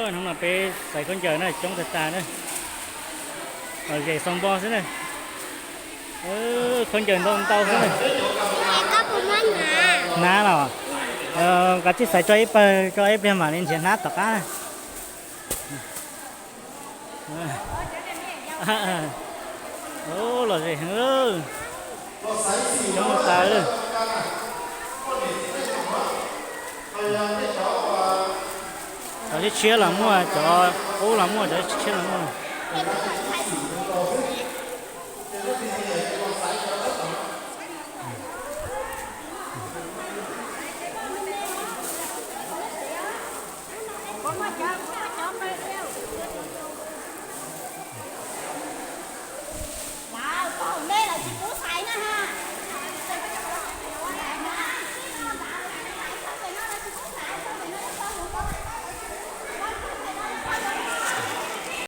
Hnub no peb xaiv khaub ncaws na, coob tag tag na. Lom zem xaus npo xwb na. Khaub ncaws ntau ntau xwb na. Hnab los? Kav tsij xaiv tso ib pawg, tso ib pliag mam li nrhiav hnab tom qab na. Lom zem heev. Coob tas. Cov tshiab tshiab los muaj, cov qub los muaj, cov tshiab tshiab los muaj.